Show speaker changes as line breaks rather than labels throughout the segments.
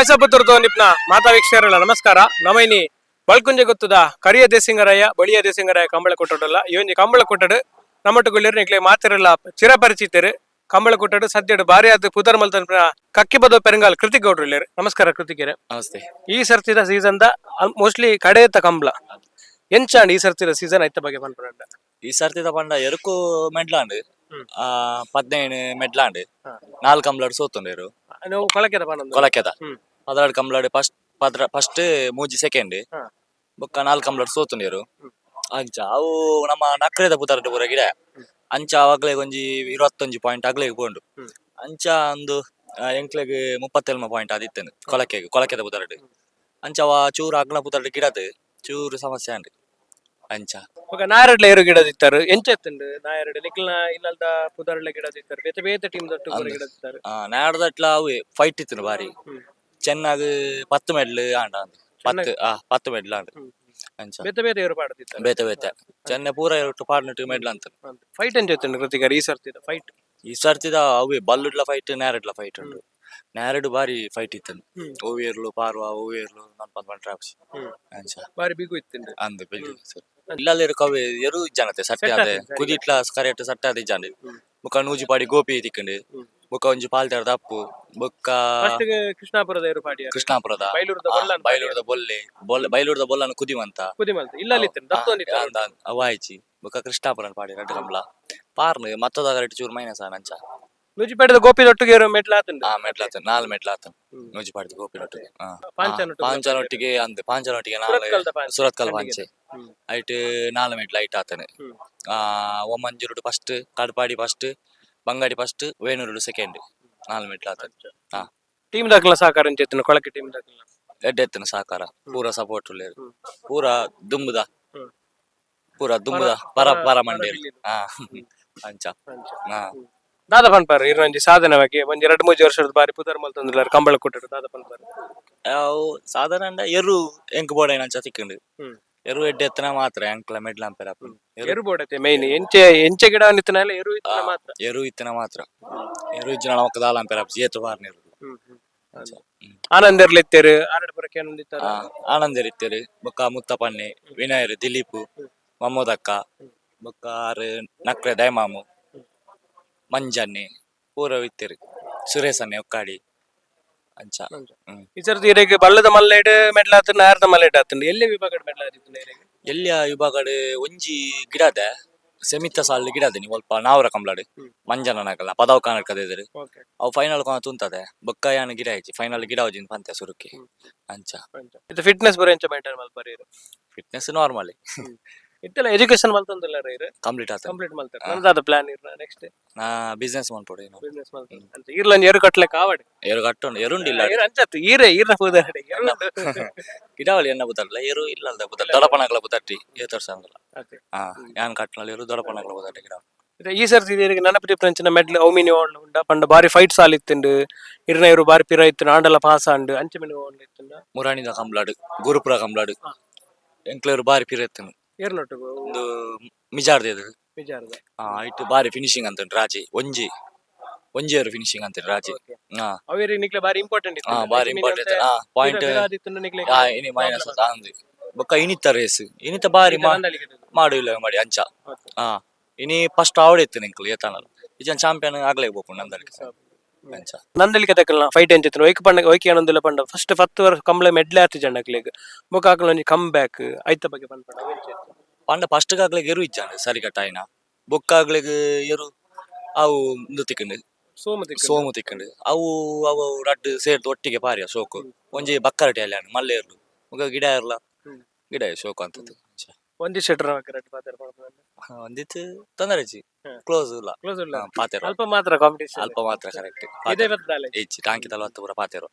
Voice of ಪುತ್ತೂರ್ದು ನಿಪ್ನ ಮಾತಾ ವೀಕ್ಷಕರಲ್ಲ ನಮಸ್ಕಾರ. ನಮೈನಿ ಬಳ್ಕುಂಜೆ ಗೊತ್ತದ ಕರಿಯ ದೇಸಿಂಗರಾಯ ಬಳಿಯ ದೇಸಿಂಗರಾಯ ಕಂಬಳ ಕೊಟ್ಟಡಲ್ಲ. ಈ ಒಂಜಿ ಕಂಬಳ ಕೊಟ್ಟಡು ನಮ್ಮಟ್ಟುಗುಳ್ಳಿರು ನಿಕ್ಲೆ ಮಾತಿರಲ್ಲ ಚಿರಪರಿಚಿತರು. ಕಂಬಳ ಕೊಟ್ಟಡು ಸದ್ಯಡು ಬಾರಿ ಆದ ಪುದರ್ ಮಲ್ತನ ಕಕ್ಕಿಬದ ಪೆರಂಗಾಲ್ ಕೃತಿಕ್ ಗೌಡ್ರು ಇಲ್ಲೇರು. ನಮಸ್ಕಾರ ಕೃತಿಕೇರೆ.
ನಮಸ್ತೆ.
ಈ ಸರ್ತಿದ season the mostly ಕಡೆಯತ್ತ ಕಂಬಳ ಎಂಚಾಂಡ್ ಈ ಸರ್ತಿದ ಸೀಸನ್ ಐತ ಬಗ್ಗೆ ಪನ್ಪುನಂಡ?
ಈ ಸರ್ತಿದ ಪಂಡ ಎರುಕು ಮೆಡ್ಲಾಂಡ್. 15 ಮೆಡ್ಲಾಂಡ್. ನಾಲ್ಕು ಕಂಬ್ಲಾಡ್ ಸೋತುಂಡೇರು.
ನಾವು ಕೊಳಕೆದ ಪನೊಂದು.
ಕೊಲಕೆದ. 12 ಕಂಬ್ಲಾಡ್ ಫಸ್ಟ್, 13 ಫಸ್ಟ್, ಮೂಜಿ ಸೆಕೆಂಡ್. ಬೊಕ್ಕ ನಾಲ್ಕು ಕಂಬ್ಲಾಡ್ ಸೋತುಂಡೇರು. ಅಂಚ ಅವು ನಮ್ಮ ನಕ್ರೆದ ಪುದರ್ಡ್ ಪೂರ ಗಿಡ. ಅಂಚ ಅವಾಗ್ಲೇ ಒಂಜಿ 21 ಪಾಯಿಂಟ್ ಅಗ್ಲೆಗ್ ಪೋಂಡು. ಅಂಚ ಅಂದು ಎಂಕ್ಲೆಗ್ 37 ಪಾಯಿಂಟ್ ಆದಿತ್ತೇನೆ ಕೊಲಕೆಗ್, ಕೊಲಕೆದ ಪುದರ್ಡ್. ಅಂಚ ಅವ ಚೂರು ಅಗ್ಲ ಪುದರ್ಡ್ ಗಿಡದ್ ಚೂರು ಸಮಸ್ಯೆ ಆಂಡ್ ಅಂಚ.
ಬೊಕ ನಾಯರಡ್ಲ ಏರು ಗಿಡ ದಿತ್ತಾರು, ಎಂಚ ಎತ್ತುಂಡು ನಾಯರಡ್? ನಿಕ್ಲ್ನ ಇಲ್ಲಲ್ದ ಪುದರ್ಲ ಗಿಡ ದಿತ್ತಾರು, ಬೇತೆ ಬೇತೆ ಟೀಮ್ ದೊಟ್ಟು ಪೂರ ಗಿಡ ದಿತ್ತಾರು.
ನಾಡ್ದಟ್ಲ ಅವೆ ಫೈಟ್ ಇತ್ತು ಬಾರಿ. ಚೆನ್ನಾಗ್ 10 ಮೆಡ್ಲ್ ಆಂಡ ಅಂದ್. 10, 10 ಮೆಡ್ಲ್ ಆಂಡ್ ಅಂಚ.
ಬೇತೆ ಬೇತೆ ಏರು ಪಾಡ್ದಿತ್ತಾರೆ.
ಬೇತೆ ಬೇತೆ ಚೆನ್ನೆ ಪೂರ ಒಟ್ಟು ಪಾಡ್ನಟ್ಟು ಮೆಡ್ಲ್ ಅಂತ.
ಫೈಟ್ ಎಂಚ ಎತ್ತುಂಡು ಕೃತಿಕರ್, ಈ ಸರ್ತಿದ ಫೈಟ್?
ಈ ಸರ್ತಿದ ಅವೆ ಬಲ್ಲುಡ್ಲ ಫೈಟ್, ನೇರಡ್ಲ ಫೈಟ್ ಉಂಡು. ನೇರಡು ಬಾರಿ ಫೈಟ್ ಇತ್ತು. ಓವಿಯರ್ಲು ಪಾರ್ವ ಓವಿಯರ್ಲು ನಲ್ಪ ಟ್ರಾಪ್ಸ್ ಅಂಚ.
ಬಾರಿ ಬಿಗು ಇತ್ತುಂಡು.
ಅಂದ್ ಬಿಲ್ಡಿ ಇಲ್ಲಲ್ಲಿ ಕವೆ ಎರು ಜನತೆ ಸಟ್ಟೆ
ಸೆಟ್
ಅದೆ.
ಆತೆ ಸರಿ.
ಕುದಿಟ್ಲ ಕರೆಕ್ಟ್ ಸಟ್ಟೆ ಅದೇ ಜನ. ಬೊಕ್ಕ ನೂಜಿಪಾಡಿ ಗೋಪಿ ತಿಕ್ಕಂಡು. ಬೊಕ್ಕ ಒಂಜಿ ಪಾಲ್ತಾರದ ಅಪ್ಪು ಬೊಕ್ಕ
ಫಸ್ಟ್ ಕೃಷ್ಣಾಪುರದ ಏರು ಪಾಡಿಯ?
ಕೃಷ್ಣಾಪುರದ.
ಬೈಲೂರದ ಬೊಲ್ಲನ್.
ಬೈಲೂರದ ಬೊಲ್ಲೆ, ಬೊಲ್ಲೆ, ಬೈಲೂರದ ಬೊಲ್ಲನ ಕುದಿವಂತ.
ಕುದಿ ಮಲ್ತ ಇಲ್ಲಲ್ಲಿ ಇತ್ತುಂಡು ದತ್ತೊಂದಿತ್ತು.
ಅವ ಆಯ್ಚಿ. ಬೊಕ್ಕ ಕೃಷ್ಣಾಪುರ ಪಾಡಿ ರಡ್ಡ್ ಕಂಬ್ಲ ಪಾರ್ನ್ ಮತ್ತದ ರೆಡ್ ಚೂರು ಮೈನಸ್ ಅಂಚ.
ನೂಜಿಪೇಟದ ಗೋಪಿ ದೊಟ್ಟಿಗೆ ಏರು ಮೆಟ್ಲ ಆತುಂಡು.
ಆ ಮೆಟ್ಲಾತನ್, ನಾಲ್ ಮೆಟ್ಲಾತನ್ ನೂಜಿಪಾಡಿದ ಗೋಪಿ ನೊಟ್ಟಿಗೆ.
ಪಾಂಚನೊಟ್ಟಿಗೆ.
ಪಾಂಚನೊಟ್ಟಿಗೆ ಅಂದ್, ಪಾಂಚನೊಟ್ಟಿಗೆ ನಾಲ್.
ಸುರತ್ಕಲ್ದ ಪಾಂಚ.
ಸುರತ್ಕಲ್.
ಖಂಡಿಗೆ.
ಪಾಂಚೆ ಐಟ್ ನಾಲ್ ಮೆಟ್ಲ ಐಟ್ ಆತನೆ. ಒಮ್ಮಂಜುರುಡು first, Katpadi first, Bangadi first, ವೇಣೂರುಡು second, ನಾಲ್ ಮೆಟ್ಲ ಆತನೆ.
ಟೀಮ್ ದಾಖಲ ಸಹಕಾರ ಎಂಚ ಇತ್ತುಂಡು, ಕೊಳಕೆ ಟೀಮ್ ದಾಖಲ?
ಎಡ್ಡೆ ಎತ್ತನ ಸಹಕಾರ, ಪೂರ ಸಪೋರ್ಟ್ ಉಲ್ಲೇರು. ಪೂರ ದುಂಬುದ. ಪೂರ ದುಂಬುದ ಪರ ಪರ
ಪರ
ಮಂಡೇರು.
ಬಿಲ್ಲಿಲು.
ಅಂಚ.
ದಾದ ಪನ್ಪಾರ ಇರ ಒಂಜಿ ಸಾಧನೆ ಬಗ್ಗೆ? ಒಂಜಿ ರಡ್ಡ್ ಮೂಜಿ ವರ್ಷದ ಬಾರಿ ಪುದರ್ ಮಲ್ತೊಂದುಲ್ಲಾರ್ ಕಂಬಳ ಕೊಟ್ಟರು, ದಾದ ಪನ್ಪಾರ?
ಅವು ಸಾಧಾರಣ ಎರು ಎಂಕ್ ಬೋಡೈನ ಅಂಚ ತಿಕ್ಕುಂಡು. ಎರು ಎಡ್ಡೆ ಎತ್ತನ ಮಾತ್ರ ಎಂಕ್ಲ ಮೆಡ್ಲ ಅಂಪೆರ ಆಪುಂಡು. ಎರು.
ಎರು ಬೋಡತೆ ಮೈನ್. ಎಂಚೆ ಎಂಚೆ ಗಿಡ ನಿತ್ತನಾಲ ಎರು ಇತ್ತನ ಮಾತ್ರ.
ಎರು ಇತ್ತನ ಮಾತ್ರ. ಎರು ಇಜ್ಜಿನ ನಮಕ್ ದಾಲ ಅಂಪೆರ ಆಪುಜಿ, ಏತು ಬಾರ್ನ ಎರು. ಅಂಚ.
ಆನಂದರ್ಲ ಇತ್ತೆರ್ ಆರಡ್ ಪುರಕ್ಕೆ ಆನಂದ್.
ಆನಂದರ್ ಇತ್ತೆರ್. ಬೊಕ್ಕ ಮುತ್ತಪಣ್ಣೆ, ವಿನಯರ್, ದಿಲೀಪ್, ಮಮ್ಮೋದಕ್ಕ, ಬೊಕ್ಕ ಆರ್ ನಕ್ರೆ ದಯಮಾಮು, ಮಂಜನ್ನೆ ಪೂರ ಇತ್ತೆರ್. ಸುರೇಶನ್ನೆ ಒಕ್ಕಾಡಿ ಅಂಚ.
ಈ ಸರ್ತಿ ಇರೆಗ್ ಬಲ್ಲದ ಮಲ್ಲೇಡ್ ಮೆಡ್ಲ ಆತುಂಡು, ನಾರ್ದ ಮಲ್ಲೇಡ್ ಆತುಂಡು. ಎಲ್ಲಿ ವಿಭಾಗಡ್ ಮೆಡ್ಲ ಆದಿತ್ತುಂಡು ಇರೆಗ್?
ಎಲ್ಲಿಯ ವಿಭಾಗಡ್ ಒಂಜಿ ಗಿಡದ ಸೆಮಿತ ಸಾಲ್ ಗಿಡದ ನೀವು ಅಲ್ಪ ನಾವರ ಕಂಬ್ಲಾಡ್. ಮಂಜನನಗಲ್ನ ಪದವ್ ಕಾನಡ್ ಕದೆದರು. ಅವು ಫೈನಲ್ ಕೊನ ತುಂತದೆ. ಬೊಕ್ಕ ಯಾನ್ ಗಿಡ ಆಯ್ಚಿ ಫೈನಲ್ ಗಿಡ ಹೋಜಿನ್ ಪಂತೆ ಸುರುಕಿ ಅಂಚ.
ಇದು ಫಿಟ್ನೆಸ್ ಬರ ಎಂಚ ಮೇಂಟೈನ್ ಮಲ್ಪರ ಇರು?
Fitness normal.
ಇತ್ತೆಲ್ಲ ಎಜುಕೇಶನ್ ಮಲ್ತೊಂದುಲ್ಲಾರ ಇರು?
ಕಂಪ್ಲೀಟ್ ಆತ.
ಕಂಪ್ಲೀಟ್ ಮಲ್ತಾರೆ. ನನ್ನದಾದ ಪ್ಲಾನ್ ಇರ್ನ ನೆಕ್ಸ್ಟ್?
ನಾ ಬಿಸ್ನೆಸ್ ಮನ್ಪೊಡು ಏನು.
ಬಿಸ್ನೆಸ್ ಮಲ್ತಾರೆ ಅಂತ ಇರ್ಲಂಜಿ ಎರು ಕಟ್ಲೆಕ್ ಆವಡ್.
ಎರು ಕಟ್ಟುಂಡು, ಎರುಂಡಿಲ್ಲ.
ಇರು ಅಂಚತ್ತು ಈರೆ ಈರ್ನ ಪೂದಾರೆ.
ಗಿಡಾವಳಿ ಎನ್ನ ಬುತ್ತಲ್ಲ, ಎರು ಇಲ್ಲ ಅಲ್ದ ಬುತ್ತ ದೊಡಪನಗಳ ಬುತ್ತಟ್ಟಿ ಏತರ್ಸ ಅಂದಲ್ಲ. ಯಾನ್ ಕಟ್ಟನಲ್ಲಿ ಎರು ದೊಡಪನಗಳ ಬುತ್ತಟ್ಟಿ ಗಿಡ.
ಈ ಸರ್ತಿ ಇರಿಗೆ ನನಪತಿ ಪ್ರಂಚಿನ ಮೆಡ್ಲ್ ಔಮಿನಿ ಓಂಡ್ ಉಂಡ ಪಂಡ ಬಾರಿ ಫೈಟ್ ಸಾಲ್ ಇತ್ತುಂಡು ಇರ್ನ ಇರು ಬಾರಿ ಪಿರ ಇತ್ತು ಆಂಡಲ ಪಾಸ್ ಆಂಡ್ ಅಂಚೆ ಮಿನಿ ಓಂಡ್ ಇತ್ತುಂಡ.
ಮುರಾಣಿದ ಕಂಬ್ಲಾಡು, ಗುರುಪುರ ಕಂಬ್ಲಾಡು ಎಂಕ್ಲೇರು ಬಾರಿ ಪಿರ ಇತ್ತುಂಡು.
ಏರ್ನೊಟ್ಟುಗು?
ಒಂದು ಮಿಜಾರ್ದ.
ವಿಚಾರದ.
ಇಟ್ಟು ಬಾರಿ ಫಿನಿಶಿಂಗ್ ಅಂತ ರಾಜಿ, ಒಂಜಿ ಒಂಜಿ ಫಿನಿಶಿಂಗ್ ಅಂತ ರಾಜಿ.
ಅವೇರಿ ನಿಕ್ಲೆ ಬಾರಿ ಇಂಪಾರ್ಟೆಂಟ್ ಇತ್ತು.
ಬಾರಿ ಇಂಪಾರ್ಟೆಂಟ್ ಪಾಯಿಂಟ್. ಇನಿ ಮೈನಸ್ ಅಂದ್. ಬೊಕ್ಕ ಇನಿತ ರೇಸ್, ಇನಿತ ಬಾರಿ ಮಾಡು ಇಲ್ಲ ಮಾಡಿ ಅಂಚ. ಇನಿ ಫಸ್ಟ್ ಆವಡೆ ಇತ್ತು ನಿಂಕ್ಲು ಏತಾನಲ್ಲ ಇಜನ್ ಚಾಂಪಿಯನ್ ಆಗ್ಲೇ ಬೋಪು ನಂದಳಿಕೆ ಅಂಚ.
ನಂದಳಿಕೆ ತಕಲ್ನ ಫೈಟ್ ಎಂಚಿತ್ತು? ಒಯ್ಕ್ ಪಂಡ ಒಯ್ಕೆ ಏನೊಂದಿಲ್ಲ ಪಂಡ ಫಸ್ಟ್ 10 ವರ್ಷ ಕಂಬ್ಳೆ ಮೆಡ್ಲೆ ಆತಿ ಜಂಡಕ್ಲೆಗ್ ಬೊಕ ಆಕಲ್ ಒಂಜಿ ಕಮ್ ಬ್ಯಾಕ್ ಐತ ಬಗ್ಗೆ ಪನ್ಪಂಡ ಅವ್ ಎಂಚ ಇತ್ತು?
ಪಂಡ ಫಸ್ಟ್ ಆಗ್ಲೆಗ್ ಎರು ಇಜ್ಜಾಂಡ್ ಸರಿ ಕಟ್ಟಾಯಿನ. ಬೊಕ್ಕ ಆಗ್ಲೆಗ್ ಎರು ಅವು ಉಂದು ತಿಕ್ಕಂಡು.
ಸೋಮ ತಿಕ್ಕುಂಡು.
ಸೋಮು ತಿಕ್ಕಂಡು. ಅವು ಅವು ರಡ್ಡ್ ಸೇರ್ದು ಒಟ್ಟಿಗೆ ಪಾರಿಯ ಶೋಕು. ಒಂಜಿ ಬಕ್ಕರಟಿ ಅಲ್ಲಿ ಮಲ್ಲೆ ಇರ್ಲು ಮುಗ ಗಿಡ ಇರ್ಲ. ಗಿಡ ಶೋಕು ಅಂತದ್ದು.
ಒಂಜಿ ಶೆಟ್ರ್ ರಡ್ಡ್ ಪಾತೆರ ಪನ್ಪುನ.
ಒಂದಿತ್ತು ತೊಂದರೆ ಇಜ್ಜಿ. ಕ್ಲೋಸ್ ಇಲ್ಲ.
ಕ್ಲೋಸ್ ಇಲ್ಲ.
ಪಾತೆರ.
ಅಲ್ಪ ಮಾತ್ರ ಕಾಂಪಿಟಿಷನ್.
ಅಲ್ಪ ಮಾತ್ರ ಕರೆಕ್ಟ್.
ಇದೇ ಬತ್ತಾಲೆ.
ಇಜ್ಜಿ, ಟಾಂಕಿ ತಲವತ್ತು ಪೂರ ಪಾತೆರು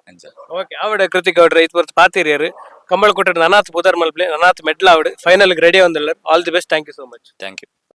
ಅಂಚ.
ಓಕೆ, ಆವಡ ಕೃತಿಕ್ ಗೌಡ್ರ ಇತ್ ಬರ್ತ ಪಾತಿರಿಯರು. ಕಂಬಳ ಕೊಟ್ಟರೆ ನನಾತ್ ಪುದರ್ ಮಲ್ಪ್ಲೆ, ನನಾತ್ ಮೆಡ್ಲ್ ಆವಡ್. ಫೈನಲ್ ರೆಡಿ ಒಂದಲ್ಲ. All the best, thank you so much.
Thank you.